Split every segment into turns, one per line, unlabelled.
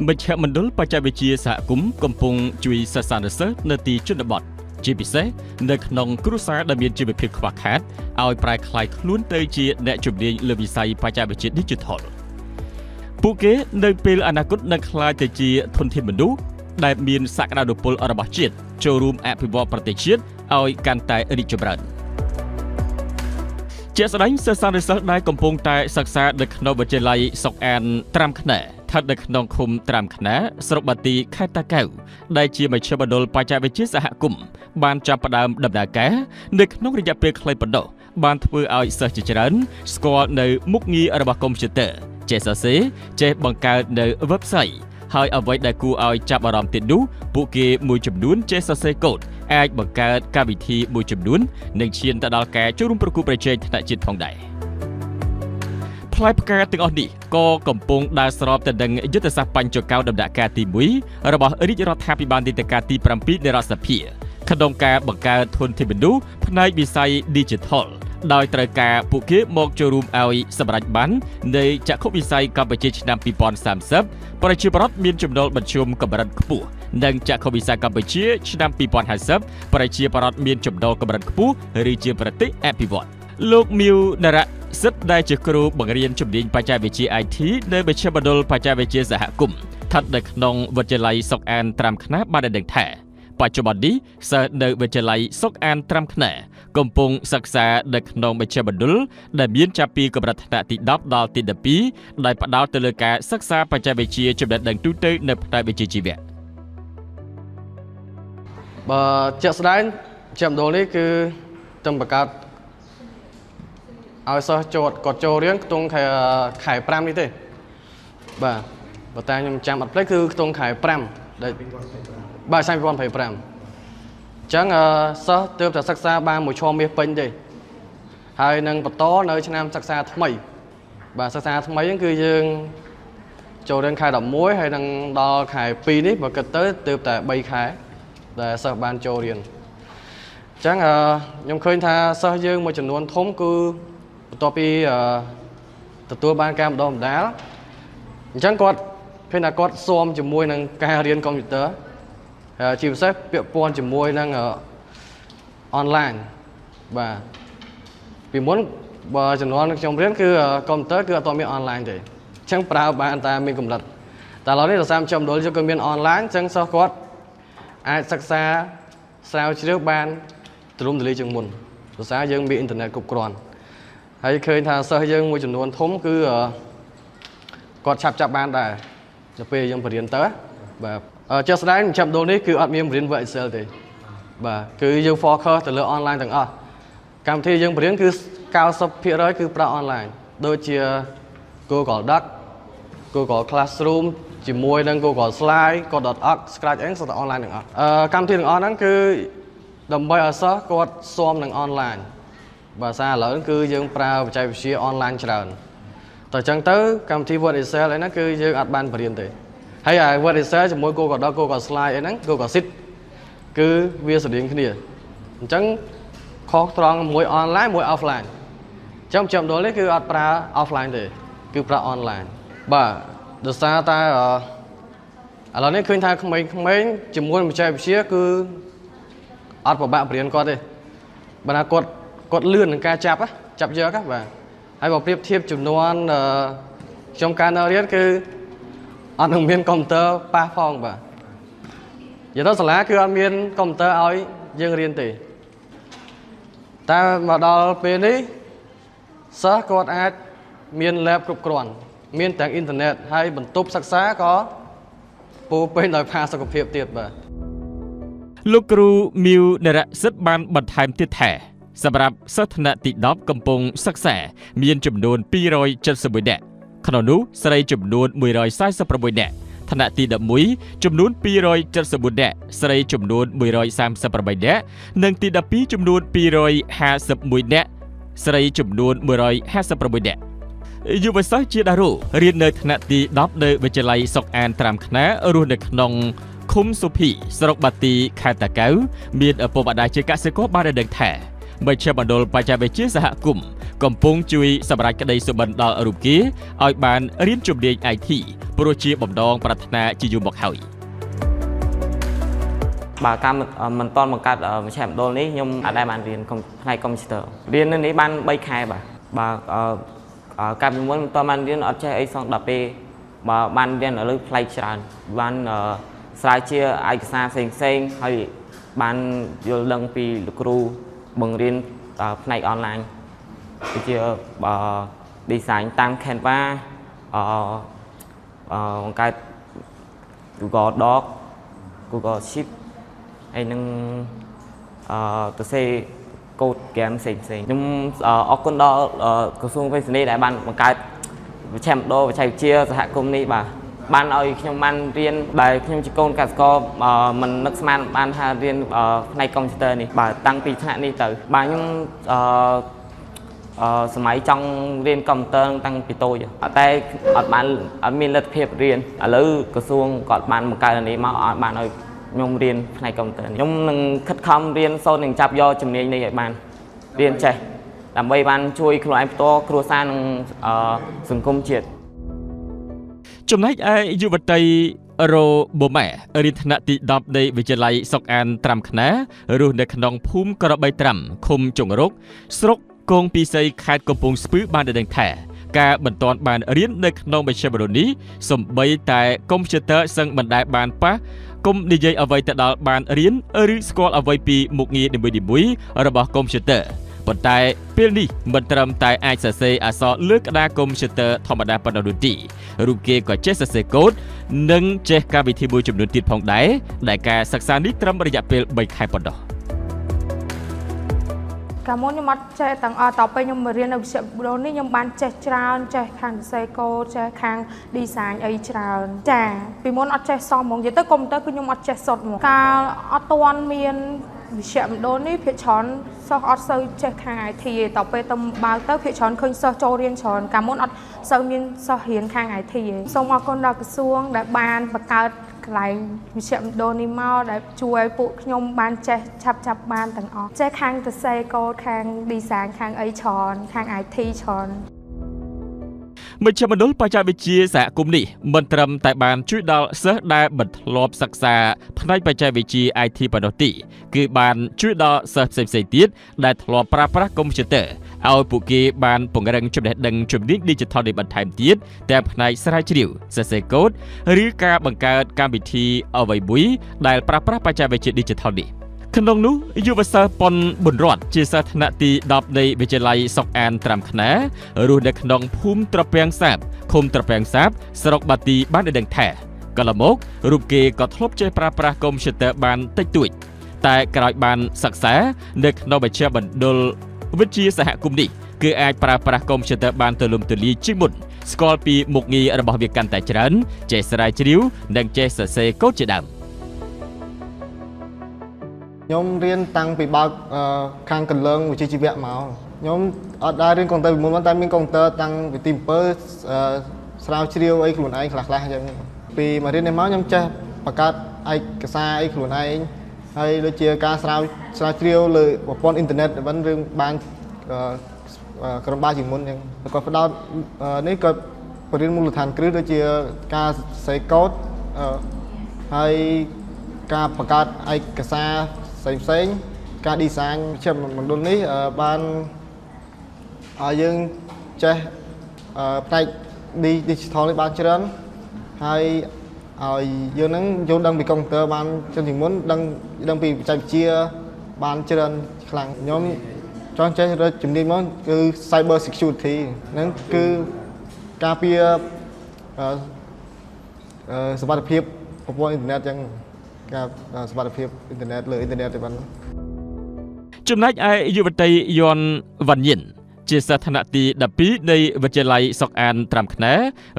មជ្ឈមណ្ឌលបច្ចេកវិទ្យាសហគមន៍កំពុងជួយសិស្សានុសិស្សនៅទីជនបទជាពិសេសនៅក្នុងគ្រួសារដែលមានជីវភាពខ្វះខាតឲ្យប្រែក្លាយខ្លួនទៅជាអ្នកជំនាញលើវិស័យបច្ចេកវិទ្យា Digital ពួកគេនៅពេលអនាគតនឹងក្លាយទៅជាធនធានមនុស្សដែលមានសក្តានុពលរបស់ជាតិចូលរួមអភិវឌ្ឍប្រទេសជាតិឲ្យកាន់តែរីកចម្រើនជាក់ស្ដែងសិស្សានុសិស្សដែលកំពុងតែសិក្សានៅក្នុងវិទ្យាល័យសុកអានត្រាំខ្នែស្ថិតនៅក្នុងឃុំត្រាំខ្នែស្រុកបាទីខេត្តតាកែវដែលជាមជ្ឈមណ្ឌលបច្ចេកវិទ្យាសហគមន៍បានចាប់ផ្ដើមដំណើរការនៅក្នុងរយៈពេលខ្លីប៉ុណ្ណោះបានធ្វើឲ្យសិស្សជាច្រើនស្គាល់នៅមុខងាររបស់កុំព្យូទ័រចេះសរសេរចេះបង្កើតនៅ website ហើយអ្វីដែលគួរឲ្យចាប់អារម្មណ៍ទៀតនោះពួកគេមួយចំនួនចេះសរសេរកូដអាចបង្កើតកម្មវិធីមួយចំនួននិងឈានទៅដល់ការចូលរួមប្រកួតប្រជែងថ្នាក់ជាតិផងដែរផ្លែផ្កាទាំងអស់នេះក៏កំពុងដើរស្របទៅនឹងយុទ្ធសាស្ត្របញ្ចកោដំណាក់កាលទី1របស់រាជរដ្ឋាភិបាលនីតិកាលទី7នៃរដ្ឋសភាក្នុងការបង្កើតធនធានមនុស្សផ្នែកវិស័យ Digital ដោយត្រូវការពួកគេមកចូលរួមឲ្យសម្រេចបាននៃចក្ខុវិស័យកម្ពុជាឆ្នាំ2030ប្រជាប្រដ្ឋមានចំណូលមធ្យមកម្រិតខ្ពស់និងចក្ខុវិស័យកម្ពុជាឆ្នាំ2050ប្រជាប្រដ្ឋមានចំណូលកម្រិតខ្ពស់ឬជាប្រទេសអភិវឌ្ឍលោកមៀវនរៈសិទ្ធដែលជាគ្រូបង្រៀនជំនាញបច្ចេកវិទ្យា IT នៅមជ្ឈមណ្ឌលបច្ចេកវិទ្យាសហគមន៍ស្ថិតនៅក្នុងវិទ្យាល័យសុកអានត្រាំខ្នាបានឲ្យដឹងថាបច្ចុប្បន្ននេះសិស្សនៅវិទ្យាល័យសុកអានត្រាំខ្នាកំពុងសិក្សានៅក្នុងមជ្ឈមណ្ឌលដែលមានចាប់ពីកម្រិតថ្នាក់ទី10ដល់ទី12ដែលផ្ដោតទៅលើការសិក្សាបច្ចេកវិទ្យាចំណេះដឹងទូទៅនៅផ្នែកវិជ្ជាជីវៈ
បើជាក់ស្ដែងជាមណ្ឌលនេះគឺទំបង្កើតឲ្យសិស្សចូលគាត់ចូលរៀនខ្ទង់ខែខែ5នេះទេបាទបើតែខ្ញុំចាំអត់ភ្លេចគឺខ្ទង់ខែ5ដែលបាទឆ្នាំ2025អញ្ចឹងសិស្សទើបតែសិក្សាបានមួយឆមាសពេញទេហើយនឹងបន្តនៅឆ្នាំសិក្សាថ្មីបាទសិក្សាថ្មីហ្នឹងគឺយើងចូលរៀនខែ11ហើយនឹងដល់ខែ2នេះបើគិតទៅទើបតែ3ខែដែលសិស្សបានចូលរៀនអញ្ចឹងខ្ញុំឃើញថាសិស្សយើងមួយចំនួនធំគឺបន្ទាប់ពីទទួលបានការបណ្ដុះបណ្ដាលអញ្ចឹងគាត់ឃើញថាគាត់ស៊ាំជាមួយនឹងការរៀនកុំព្យូទ័រជាពិសេសពាក់ព័ន្ធជាមួយនឹងអនឡាញបាទពីមុនបើជំនាន់ខ្ញុំរៀនគឺកុំព្យូទ័រគឺអត់មានអនឡាញទេអញ្ចឹងប្រើបានតែមានកម្រិតតែឥឡូវនេះដោយសារមជ្ឈមណ្ឌលយើងក៏មានអនឡាញអញ្ចឹងសិស្សគាត់អាចសិក្សាស្រាវជ្រាវបានទូលំទូលាយជាងមុនដោយសារយើងមានអ៊ីនធឺណិតគ្រប់គ្រាន់ហើយឃើញថាសិស្សយើងមួយចំនួនធំគឺគាត់ឆាប់ចាប់បានដែរដល់ពេលយើងបរៀនទៅបាទជាក់ស្ដែងមជ្ឈមណ្ឌលនេះគឺអត់មានបរៀន Word Excel ទេបាទគឺយើង focus ទៅលើ online ទាំងអស់កម្មវិធីយើងបរៀនគឺ90%គឺប្រើ online ដូចជា Google Doc Google Classroom ជាមួយនឹង Google Slide Code.org Scratch អីសុទ្ធតែ online ទាំងអស់កម្មវិធីទាំងអស់ហ្នឹងគឺដើម្បីឲ្យសិស្សគាត់ស៊ាំនឹង online បើសារឥឡូវគឺយើងប្រើបច្ចេកវិទ្យា online ច្រើនតើអញ្ចឹងទៅកម្មវិធី Word Excel អីហ្នឹងគឺយើងអត់បានបរៀនទេហើយអា Word Excel ជាមួយ Google Doc Google Slide អីហ្នឹង Google Sheet គឺវាស្រដៀងគ្នាអញ្ចឹងខុសត្រង់មួយ online មួយ offline អញ្ចឹងចាំដល់នេះគឺអត់ប្រើ offline ទេគឺប្រើ online បាទដោយសារតែឥឡូវនេះឃើញថាក្មេងៗជាមួយបច្ចេកវិទ្យាគឺអត់ពិបាកបរៀនគាត់ទេបើណាគាត់គាត់លឿននឹងការចាប់ចាប់យកបាទហើយបើប្រៀបធៀបចំនួនខ្ញុំកាលនៅរៀនគឺអត់នឹងមានកុំព្យូទ័រប៉ះផងបាទនិយាយទៅសាលាគឺអត់មានកុំព្យូទ័រឲ្យយើងរៀនទេតែមកដល់ពេលនេះសិស្សគាត់អាចមាន lab គ្រប់គ្រាន់មានទាំងអ៊ីនធឺណិតហើយបន្ទប់សិក្សាក៏ពោពេញដោយផាសុកភាពទៀតបាទ
លោកគ្រូមៀវនរៈសិទ្ធបានបន្ថែមទៀតថាសម្រាប់សិស្សថ្នាក់ទី10កំពុងសិក្សាមានចំនួន271នាក់ក្នុងនោះស្រីចំនួន146នាក់ថ្នាក់ទី11ចំនួន274នាក់ស្រីចំនួន138នាក់និងទី12ចំនួន251នាក់ស្រីចំនួន156នាក់យុវសិស្សជាដារ៉ូរៀននៅថ្នាក់ទី10នៅវិទ្យាល័យសុកអានត្រាំខ្នារស់នៅក្នុងឃុំសុភីស្រុកបាទីខេត្តតាកែវមានឪពុកម្ដាយជាកសិករបានឲ្យដឹងថាមជ្ឈមណ្ឌលបច្ចេកវិទ្យាសហគមន៍ កំពុងជួយសម្រេចក្តីសុបិនដល់រូបគេឲ្យបានរៀនជំនាញ IT ព្រោះជាបំណងប្រាថ្នាជាយូរមកហើយ។
បើការមិនតន់បង្កើតមជ្ឈមណ្ឌលនេះខ្ញុំអត់ដែលបានរៀនផ្នែកកុំព្យូទ័ររៀននៅនេះបាន3ខែបាទបើកាលពីមុនមិនតន់បានរៀនអត់ចេះអីសោះដល់ពេលបើបានរៀនឥឡូវប្លែកច្រើនបានស្រាវជ្រាវឯកសារផ្សេងផ្សេងហើយបានយល់ដឹងពីលោកគ្រូបង្រៀនផ្នែកអនឡាញដូចជា design តាម Canva បង្កើត Google Doc Google Sheet ហើយនឹងទៅសេកូដហ្គេមផ្សេងផ្សេងខ្ញុំអរគុណដល់ក្រសួងវិទ្យាដែលបានបង្កើតមជ្ឈមណ្ឌលបច្ចេកវិទ្យាសហគមន៍នេះបាទបានឲ្យខ្ញុំបានរៀនដែលខ្ញុំជាកូនកសិករមិននឹកស្មានបានថារៀនផ្នែកកុំព្យូទ័រនេះបាទតាំងពីថ្នាក់នេះទៅបាទខ្ញុំសម័យចង់រៀនកុំព្យូទ័រតាំងពីតូចតែអត់បានអត់មានលទ្ធភាពរៀនឥឡូវក្រសួងក៏បានបង្កើតនេះមកឲ្យបានឲ្យខ្ញុំរៀនផ្នែកកុំព្យូទ័រខ្ញុំនឹងខិតខំរៀនសូត្រនឹងចាប់យកជំនាញនេះឲ្យបានរៀនចេះដើម្បីបានជួយខ្លួនឯងផ្ទាល់គ្រួសារនិងសង្គមជាតិ។
ចំណែកឯយុវតីរ៉ូបូម៉ែរៀនថ្នាក់ទី10នៃវិទ្យាល័យសុកអានត្រាំខ្នារស់នៅក្នុងភូមិក្របីត្រាំឃុំចង្រុកស្រុកគងពិសីខេត្តកំពង់ស្ពឺបានដឹងថាការមិនទាន់បានរៀននៅក្នុងមជ្ឈមណ្ឌលនេះសំបីតែកុំព្យូទ័រសឹងមិនដែលបានប៉ះគុំនិយាយអ្វីទៅដល់បានរៀនឬស្គាល់អ្វីពីមុខងារនីមួយៗរបស់កុំព្យូទ័រប៉ុន្តែពេលនេះមិនត្រឹមតែអាចសរសេរអក្សរលើក្តារកុំព្យូទ័រធម្មតាប៉ុណ្ណោះនោះទេរូបគេក៏ចេះសរសេរកូដនិងចេះកម្មវិធីមួយចំនួនទៀតផងដែរដែលការសិក្សានេះត្រឹមរយៈពេល3ខែប៉ុណ្ណោះ។
កាលមុនខ្ញុំអត់ចេះទាំងអស់តទៅពេលខ្ញុំមករៀននៅវិទ្យាមណ្ឌលនេះខ្ញុំបានចេះច្រើនចេះខាងសរសេរកូដចេះខាង design អីច្រើនចាពីមុនអត់ចេះសោះហ្មងនិយាយទៅកុំព្យូទ័រគឺខ្ញុំអត់ចេះសុទ្ធហ្មងកាលអត់ទាន់មានវិទ្យាមណ្ឌលនេះភាគច្រើនសិស្សអត់សូវចេះខាង IT ទេតទៅពេលទៅបើកទៅភាគច្រើនឃើញសិស្សចូលរៀនច្រើនកាលមុនអត់សូវមានសិស្សរៀនខាង IT ទេសូមអរគុណដល់ក្រសួងដែលបានបង្កើតកន្លែងវិទ្យាមណ្ឌលនេះមកដែលជួយឲ្យពួកខ្ញុំបានចេះឆាប់ឆាប់បានទាំងអស់ចេះខាងសរសេរកូដខាង design ខាងអីច្រើនខាង IT ច្រើន។
មជ្ឈមណ្ឌលបច្ចេកវិទ្យាសហគមន៍នេះមិនត្រឹមតែបានជួយដល់សិស្សដែលមិនធ្លាប់សិក្សាផ្នែកបច្ចេកវិទ្យា IT ប៉ុណ្ណោះទេគឺបានជួយដល់សិស្សផ្សេងៗទៀតដែលធ្លាប់ប្រើប្រាស់កុំព្យូទ័រឲ្យពួកគេបានពង្រឹងចំណេះដឹងជំនាញ Digital នេះបន្ថែមទៀតទាំងផ្នែកស្រាវជ្រាវសរសេរកូដឬការបង្កើតកម្មវិធីអ្វីមួយដែលប្រើប្រាស់បច្ចេកវិទ្យា Digital នេះ។ ក្នុងនោះយុវសិស្សប៉ុនប៊ុនរតជាសិស្សថ្នាក់ទី10នៃវិទ្យាល័យសុកអានត្រាំខ្នារស់នៅក្នុងភូមិត្រពាំងសាបឃុំត្រពាំងសាបស្រុកបាទីបានដឹងថាកន្លងមករូបគេក៏ធ្លាប់ចេះប្រើប្រាស់កុំព្យូទ័របានតិចតួចតែក្រោយបានសិក្សានៅក្នុងមជ្ឈមណ្ឌលវិទ្យាសហគមន៍នេះគឺអាចប្រើប្រាស់កុំព្យូទ័របានទូលំទូលាយជាងមុនស្គាល់ពីមុខងាររបស់វាកាន់តែច្រើនចេះស្រាវជ្រាវនិងចេះសរសេរកូដជាដើម។
ខ្ញុំរៀនតាំងពីបើកខាងកន្លងវិជ្ជាជីវៈមកខ្ញុំអត់ដែលរៀនកុំព្យូទ័រពីមុនតែមានកុំព្យូទ័រតាំងពីទី7ស្រាវជ្រាវអីខ្លួនឯងខ្លះៗអញ្ចឹងពីមករៀននេះមកខ្ញុំចេះបង្កើតឯកសារអីខ្លួនឯងហើយដូចជាការស្រាវជ្រាវលើប្រព័ន្ធអ៊ីនធឺណិតបានរឿងបានក្រុមបាជាងមុនអញ្ចឹងគាត់ផ្ដោតនេះគាត់បរៀនមូលដ្ឋានគ្រឹះដូចជាការសរសេរកូដហើយការបង្កើតឯកសារផ្សេងៗការ design ជាមណ្ឌលនេះបានឲ្យយើងចេះផ្នែក digital នេះបានច្រើនហើយឲ្យយើងនឹងយល់ដឹងពីកុំព្យូទ័របានច្រើនជាងមុនដឹងពីបច្ចេកវិទ្យាបានច្រើនខ្លាំងខ្ញុំចង់ចេះរកជំនាញមកគឺ cyber security ហ្នឹងគឺការពារសុវត្ថិភាពប្រព័ន្ធអ៊ីនធឺណិតអញ្ចឹងការសុវត្ថិភាពអ៊ីនធឺណិតលើអ៊ីនធឺណិតទេបាទ។
ចំណែកឯយុវតីយន់វ៉ាន់ញិនជាសិស្សថ្នាក់ទី12នៃវិទ្យាល័យសុកអានត្រាំខ្នា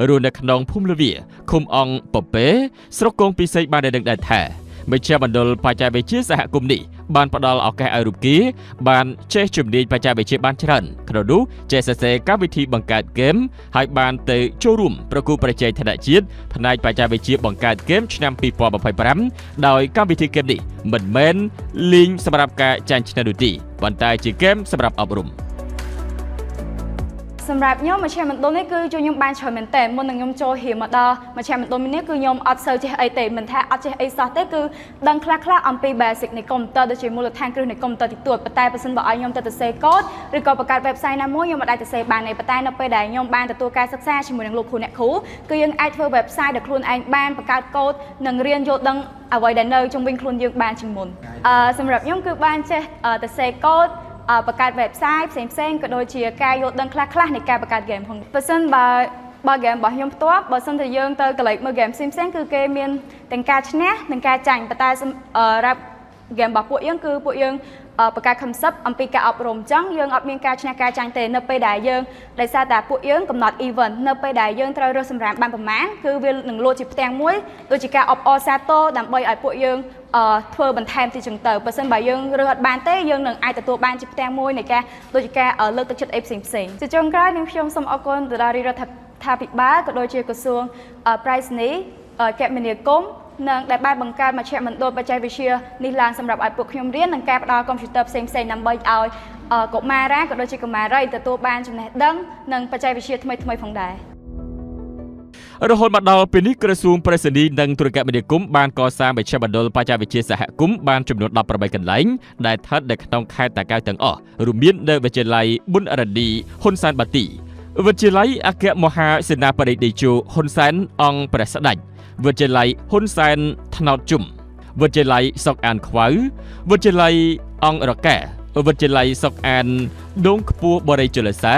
រស់នៅក្នុងភូមិលវាឃុំអង្គពពែស្រុកគងពិសីបានដឹងដែរថាមជ្ឈមណ្ឌលបច្ចេកវិទ្យាសហគមន៍នេះបានផ្ដល់ឱកាសឲ្យរូបគេបានចេះជំនាញបច្ចេកវិទ្យាបានច្រើនក្នុងនោះចេះសរសេរកម្មវិធីបង្កើតហ្គេមហើយបានទៅចូលរួមប្រគល់ប្រជែងថ្នាក់ជាតិផ្នែកបច្ចេកវិទ្យាបង្កើតហ្គេមឆ្នាំ2025ដោយកម្មវិធីហ្គេមនេះមិនមែនលេងសម្រាប់ការចាញ់ឈ្នះនោះទេប៉ុន្តែជាហ្គេមសម្រាប់អប់រំ។
សម្រាប់ខ្ញុំមជ្ឈមណ្ឌលនេះគឺជួយខ្ញុំបានច្រើនមែនតើមុននឹងខ្ញុំចូលរៀនមកដល់មជ្ឈមណ្ឌលនេះគឺខ្ញុំអត់សូវចេះអីទេមិនថាអត់ចេះអីសោះទេគឺដឹងខ្លះខ្លះអំពី basic នៃកុំព្យូទ័រដូចជាមូលដ្ឋានគ្រឹះនៃកុំព្យូទ័រតិចតួចប៉ុន្តែបើសិនបើឲ្យខ្ញុំទៅសរសេរកូដឬក៏បង្កើត website ណាមួយខ្ញុំមិនអាចសរសេរបានទេប៉ុន្តែនៅពេលដែលខ្ញុំបានទទួលការសិក្សាជាមួយនឹងលោកគ្រូអ្នកគ្រូគឺយើងអាចធ្វើ website ដោយខ្លួនឯងបានបង្កើតកូដនិងរៀនយល់ដឹងអ្វីដែលនៅជុំវិញខ្លួនយើងបានជាងមុនសម្រាប់ខ្ញុំគឺបានចេះសរសេរកូដបង្កើត website ផ្សេងផ្សេងក៏ដូចជាការយល់ដឹងខ្លះខ្លះនៃការបង្កើត game ផងបើសិនបើ game របស់ខ្ញុំផ្ទាល់បើសិនតែយើងទៅកលេចមើល game ផ្សេងផ្សេងគឺគេមានទាំងការឈ្នះនិងការចាញ់ប៉ុន្តែសម្រាប់ game របស់ពួកយើងគឺពួកយើងបង្កើត concept អំពីការអប់រំអញ្ចឹងយើងអត់មានការឈ្នះការចាញ់ទេនៅពេលដែលយើងដោយសារតែពួកយើងកំណត់ event នៅពេលដែលយើងត្រូវរើសសម្រាមបានប្រមាណគឺវានឹងលោតជាផ្ទាំងមួយដូចជាការអបអរសាទរដើម្បីឲ្យពួកយើងធ្វើបន្ថែមទីចឹងទៅបើសិនបើយើងរើសអត់បានទេយើងនឹងអាចទទួលបានជាផ្ទាំងមួយនៃការដូចជាការលើកទឹកចិត្តអីផ្សេងផ្សេងជាចុងក្រោយនាងខ្ញុំសូមអរគុណទៅដល់រាជរដ្ឋាភិបាលក៏ដូចជាក្រសួងប្រៃសណីគមនាគមន៍និងដែលបានបង្កើតមជ្ឈមណ្ឌលបច្ចេកវិទ្យានេះឡើងសម្រាប់ឲ្យពួកខ្ញុំរៀននិងការផ្ដល់កុំព្យូទ័រផ្សេងៗដើម្បីឲ្យកុមារាក៏ដូចជាកុមារីទទួលបានចំណេះដឹងនិងបច្ចេកវិទ្យាថ្មីៗផងដែរ
រហូតមកដល់ពេលនេះក្រសួងប្រៃសណីនិងទូរគមនាគមន៍បានកសាងមជ្ឈមណ្ឌលបច្ចេកវិទ្យាសហគមន៍បានចំនួន18កន្លែងដែលស្ថិតនៅក្នុងខេត្តតាកែវទាំងអស់រួមមាននៅវិទ្យាល័យប៊ុនរ៉ាឌីហ៊ុនសែនបាទីវិទ្យាល័យអគ្គមហាសេនាបតីតេជោហ៊ុនសែនអង្គព្រះស្ដេចវិទ្យាល័យហ៊ុនសែនថ្នោតជុំវិទ្យាល័យសុកអានខ្វៅវិទ្យាល័យអង្គរកាវិទ្យាល័យសុកអានដងខ្ពស់បរិជលសា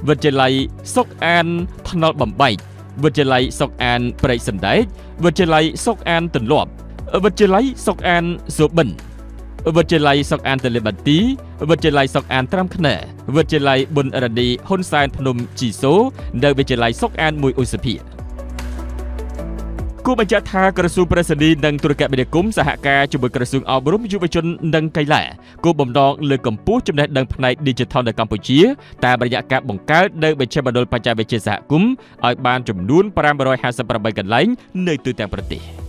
វិទ្យាល័យសុកអានថ្នល់បំបែកវិទ្យាល័យសុកអានព្រែកសណ្ដែកវិទ្យាល័យសុកអានទន្លាប់វិទ្យាល័យសុកអានសុបិនវិទ្យាល័យសុកអានទលេបន្ទីវិទ្យាល័យសុកអានត្រាំខ្នែវិទ្យាល័យប៊ុនរ៉ាឌីហ៊ុនសែនភ្នំជីសូនៅវិទ្យាល័យសុកអានមួយឧសភាគួរបញ្ជាក់ថាក្រសួងប្រៃសណីនិងទូរគមនាគមន៍សហការជាមួយក្រសួងអប់រំយុវជននិងកីឡាគោលបំណងលើកកម្ពស់ចំណេះដឹងផ្នែក Digital នៅកម្ពុជាតាមរយៈការបង្កើតនូវមជ្ឈមណ្ឌលបច្ចេកវិទ្យាសហគមន៍ឲ្យបានចំនួន558កន្លែងនៅទូទាំងប្រទេស។